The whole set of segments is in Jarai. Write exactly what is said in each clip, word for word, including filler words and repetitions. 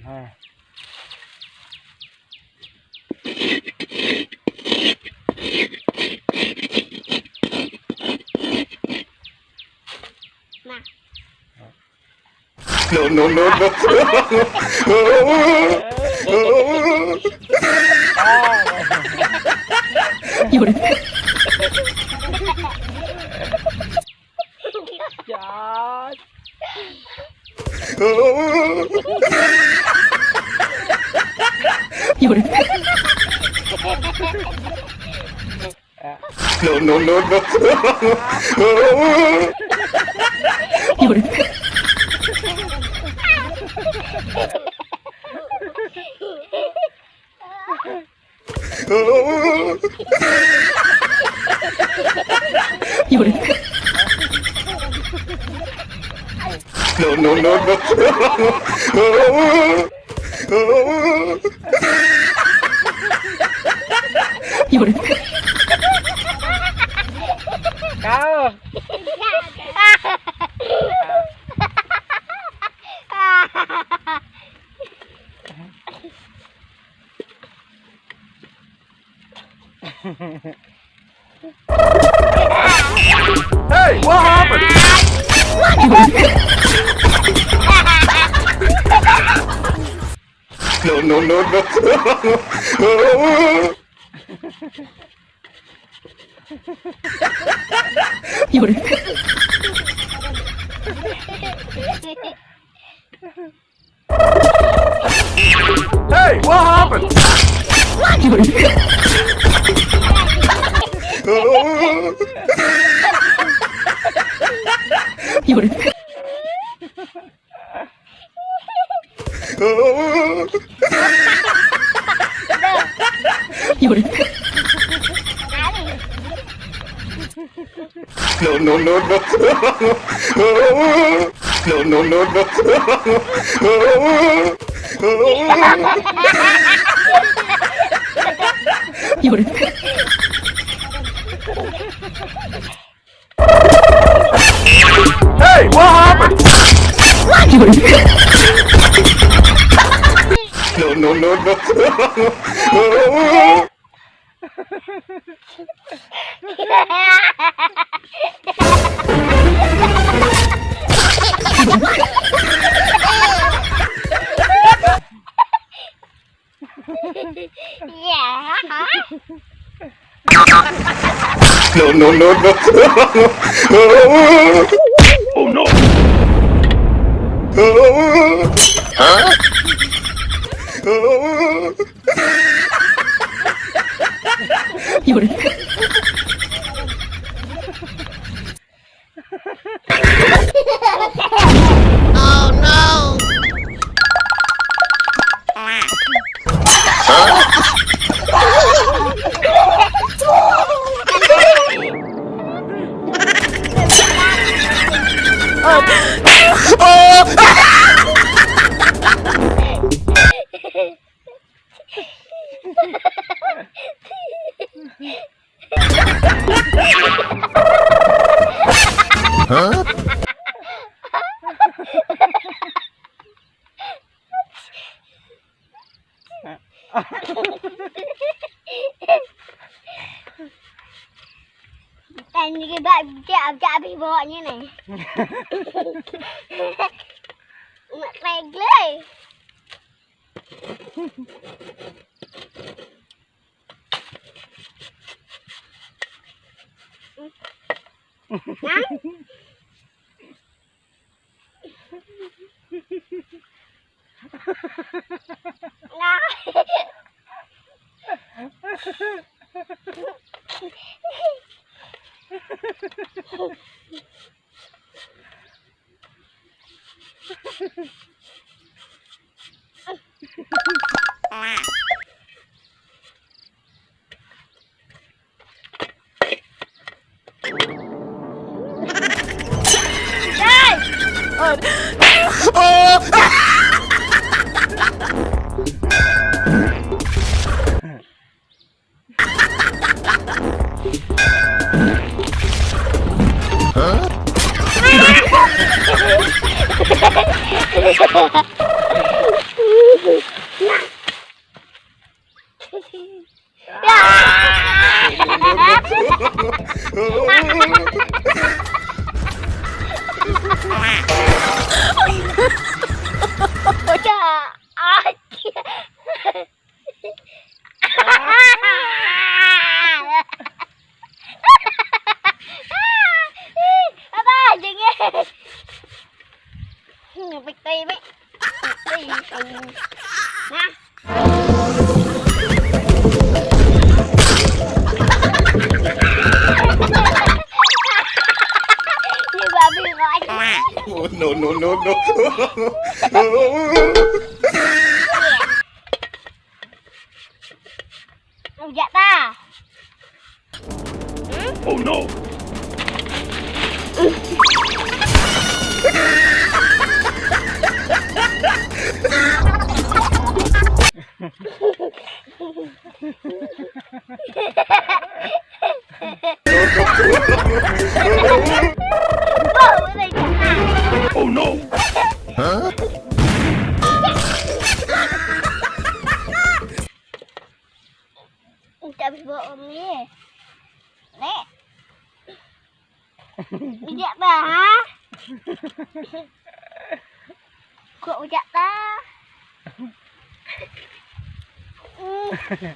Ha. Nah. No, no, no, no. Yaudah. Yaudah. No, no, no, no. No, no, no, no. Kâo. Hey, what happened? No, no, no, no. Hey, what happened? No, no, no, no. No, no, no, no. Hey, what happened? No, no, no, no. Yah. No, no, no, no. Oh no. Huh? Oh no! Tăn ñu kơ bă, bă, bă, bă, bă, ñu anai. Mă regle. Ôi, chà. Ai. Apa, jengge. Pik tui, pik. Pik tui. Nah. Ini babi kok. Oh, no, no, no, no. Rơjăk ta. Oh no. Oh no. Hah? Udah habis bawa umi. Nek. Ujak ta, ha? Kok ujak ta? Hmm.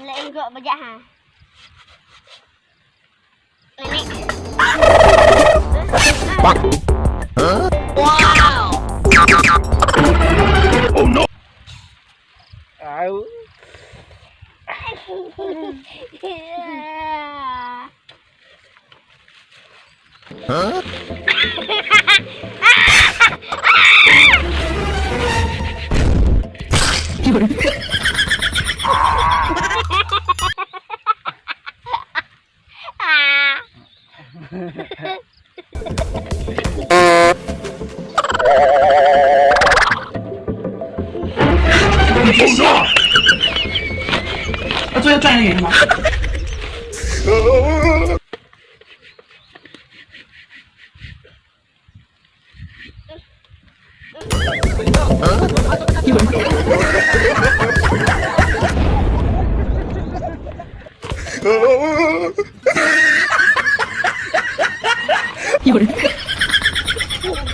Lĕ gŏ bơjăh ha. Nenek. Wow. Oh no. Au. Hah?